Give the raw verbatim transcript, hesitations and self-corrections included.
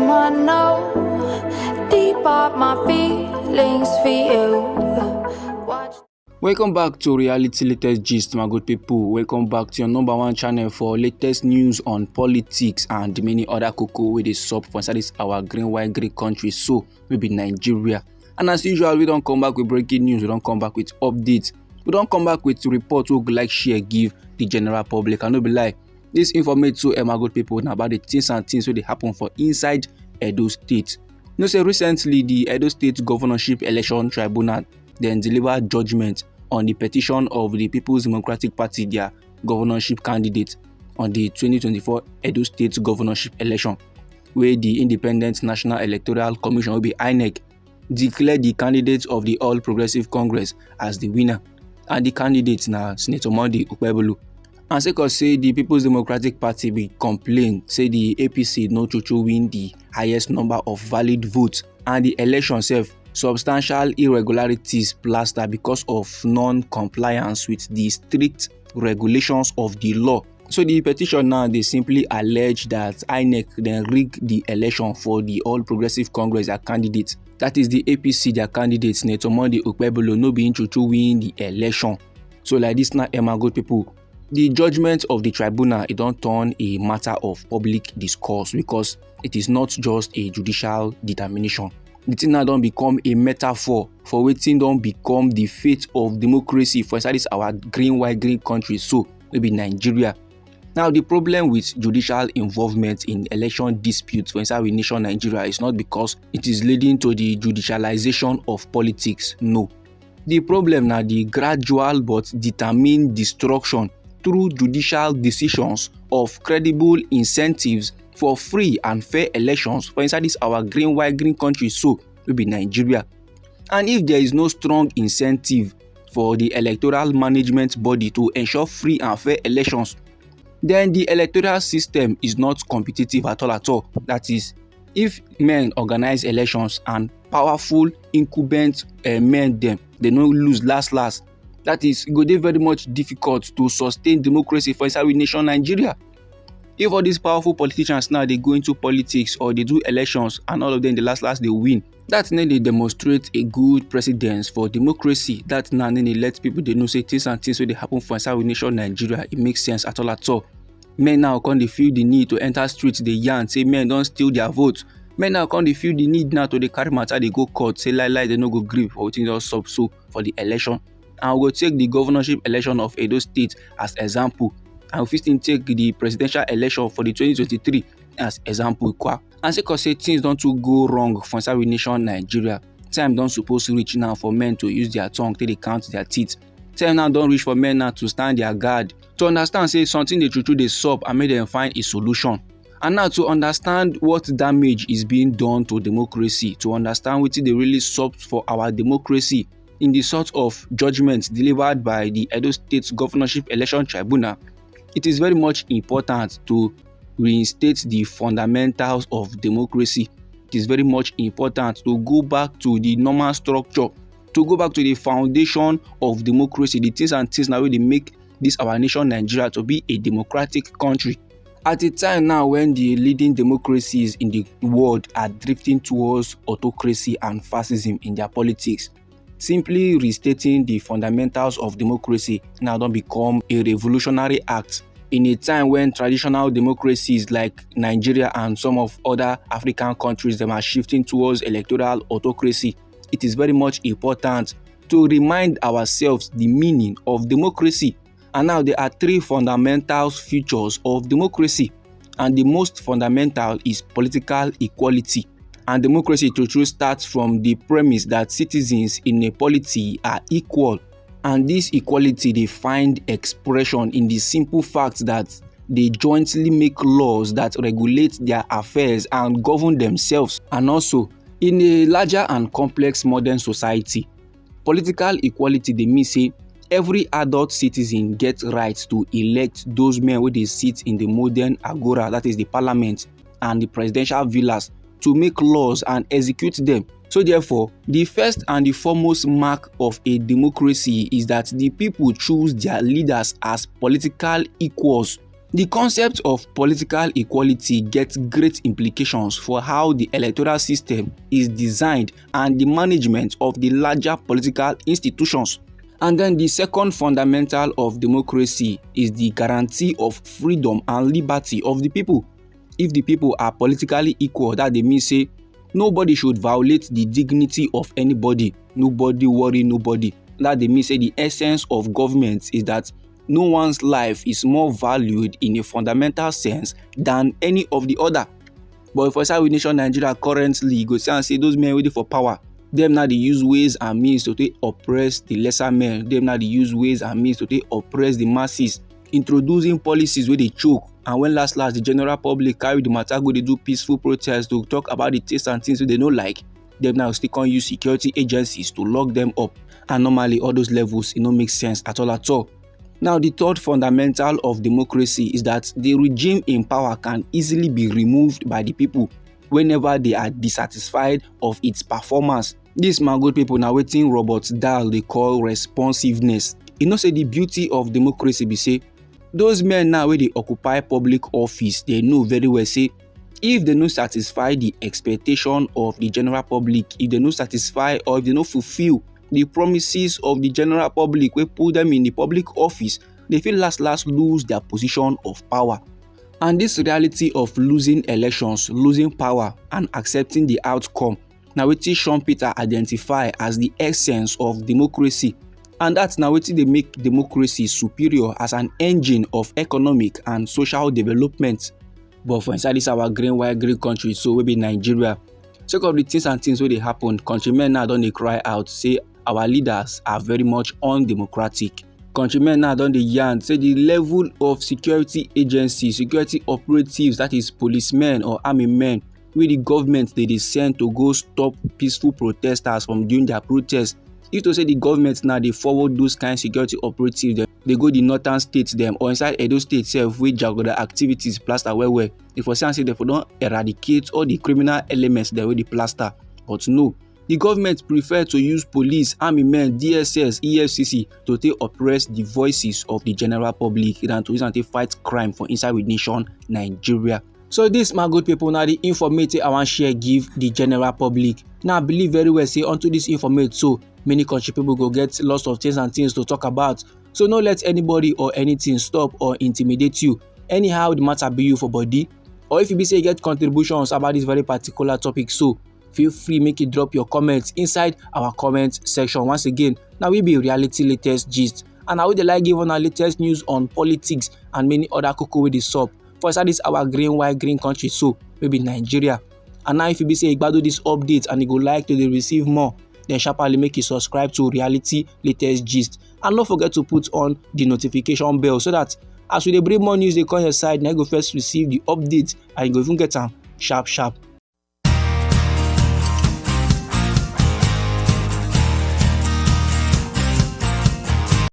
I know deep up my feelings for you. Watch. Welcome back to Reality Latest Gist, my good people. Welcome back to your number one channel for latest news on politics and many other cocoa wey dey sup for inside this our green white green country so wey be Nigeria. And as usual, we don come back with breaking news, we don come back with updates, we don come back with report wey we go like share give the general public. I no be lie, this informate so, eh, my good people, na about the things and things wey dey happen for inside Edo State. You know say recently the Edo State Governorship Election Tribunal then deliver judgment on the petition of the People's Democratic Party, their governorship candidate on the twenty twenty-four Edo State governorship election, where the Independent National Electoral Commission wey be INEC declare the candidate of the All Progressive Congress as the winner. And the candidate na Senator Monday Okpebholo. And sake of say the People's Democratic Party bin complain say the A P C no true true win the highest number of valid votes, and the election sef substantial irregularities plaster because of non-compliance with the strict regulations of the law. So the petition now dey simply allege that INEC then rig the election for the All Progressive Congress their candidate, that is the A P C their candidate Senator Monday Okpebholo no be him true true win the election. So like this now, eh, my good people, the judgment of the tribunal, it don turn a matter of public discourse because it is not just a judicial determination. The thing now don become a metaphor for wetin don become the fate of democracy for inside this our green white green country so wey be Nigeria. Now, the problem with judicial involvement in election disputes for inside we nation Nigeria is not because it is leading to the judicialization of politics, no. The problem na the gradual but determined destruction through judicial decisions of credible incentives for free and fair elections for inside this our green white green country so wey be Nigeria. And if there is no strong incentive for the electoral management body to ensure free and fair elections, then the electoral system is not competitive at all at all. That is, if men organize elections and powerful incumbent, eh, men dem, they no lose last last. That is, e go dey very much difficult to sustain democracy for inside we nation Nigeria. If all these powerful politicians now dey go into politics or dey do elections and all of them dey last last dey win, that na dey demonstrate a good precedence for democracy. That na dey let people dey know say things and things wey dey happen for inside we nation Nigeria, e make sense at all at all. Men now come dey feel the need to enter street dey yarn say men don steal their vote. Men now come dey feel the need now to dey carry matter dey go court say lie lie, they no go gree for wetin don sup so for the election. And we go take the governorship election of Edo State as example. And we fit still take the presidential election for the twenty twenty-three as example kwa. And sake of say things don too go wrong for inside we nation Nigeria, time don suppose reach now for men to use their tongue take dey count their teeth. Time now don reach for men now to stand their guard, to understand say something dey true true dey sup and make dem find a solution. And now to understand what damage is being done to democracy, to understand wetin dey really sup for our democracy in the sort of judgment delivered by the Edo State Governorship Election Tribunal, it is very much important to reinstate the fundamentals of democracy. It is very much important to go back to the normal structure, to go back to the foundation of democracy, the things and things now wey dey make this our nation Nigeria to be a democratic country. At a time now when the leading democracies in the world are drifting towards autocracy and fascism in their politics, simply restating the fundamentals of democracy now don become a revolutionary act. In a time when traditional democracies like Nigeria and some of other African countries dem are shifting towards electoral autocracy, it is very much important to remind ourselves the meaning of democracy. And now there are three fundamental features of democracy, and the most fundamental is political equality. And democracy true true starts from the premise that citizens in a polity are equal. And this equality dey find expression in the simple fact that they jointly make laws that regulate their affairs and govern themselves. And also, in a larger and complex modern society, political equality dey mean say every adult citizen get right to elect those men wey dey sit in the modern agora, that is the parliament and the presidential villas, to make laws and execute them. So therefore, the first and the foremost mark of a democracy is that the people choose their leaders as political equals. The concept of political equality gets great implications for how the electoral system is designed and the management of the larger political institutions. And then the second fundamental of democracy is the guarantee of freedom and liberty of the people. If the people are politically equal, that dey mean say nobody should violate the dignity of anybody, nobody worry nobody. That dey mean say the essence of government is that no one's life is more valued in a fundamental sense than any of the other. But for inside we nation Nigeria currently, you go see and say those men wey dey for power, dem now dey use ways and means to take oppress the lesser men. Dem now dey use ways and means to take oppress the masses, introducing policies wey dey choke. And when last last the general public carry the matter go dey do peaceful protest to talk about the things and things wey they no like, dem now still come use security agencies to lock them up. And normally all those levels, e no make sense at all at all. Now, the third fundamental of democracy is that the regime in power can easily be removed by the people whenever they are dissatisfied of its performance. This, my good people, now wetin Robert Dahl dey call responsiveness. You know say the beauty of democracy be say those men now wey dey occupy public office, they know very well say if they no satisfy the expectation of the general public, if they no satisfy or if they no fulfill the promises of the general public wey put them in the public office, they fit last last lose their position of power. And this reality of losing elections, losing power, and accepting the outcome, now wetin Schumpeter identify as the essence of democracy. And that's now wetin dey make democracy superior as an engine of economic and social development. But for inside this our green white green country so wey be Nigeria, sake of the things and things wey dey happen, countrymen now don dey cry out say our leaders are very much undemocratic. Countrymen now don dey yarn say the level of security agencies, security operatives, that is policemen or army men, wey the government dey dey send to go stop peaceful protesters from doing their protest, if to say the government now dey forward those kind security operatives dem dey go the northern states dem or inside Edo state sef wey jaguda activities plaster well well, if for say am say dem for don eradicate all the criminal elements dem wey dey plaster. But no, the government prefer to use police, army men, D S S, E F C C to take oppress the voices of the general public than to use am take fight crime for inside we nation Nigeria. So this, my good people, now the informate I wan share give the general public. Now I believe very well say unto this informate so many country people go get lots of things and things to talk about. So no let anybody or anything stop or intimidate you. Anyhow the matter be you for body, or if you be say you get contributions about this very particular topic, so feel free make you drop your comments inside our comment section. Once again, now we be reality latest gist, and I would like give on our latest news on politics and many other cocoa with the sup for inside this our green white green country so maybe Nigeria. And now if you be say you gbadu this update and you go like to dey receive more, then sharply make you subscribe to reality latest gist, and no forget to put on the notification bell so that as we dey bring more news dey come your side, na you go first receive the update and you go even get am sharp sharp.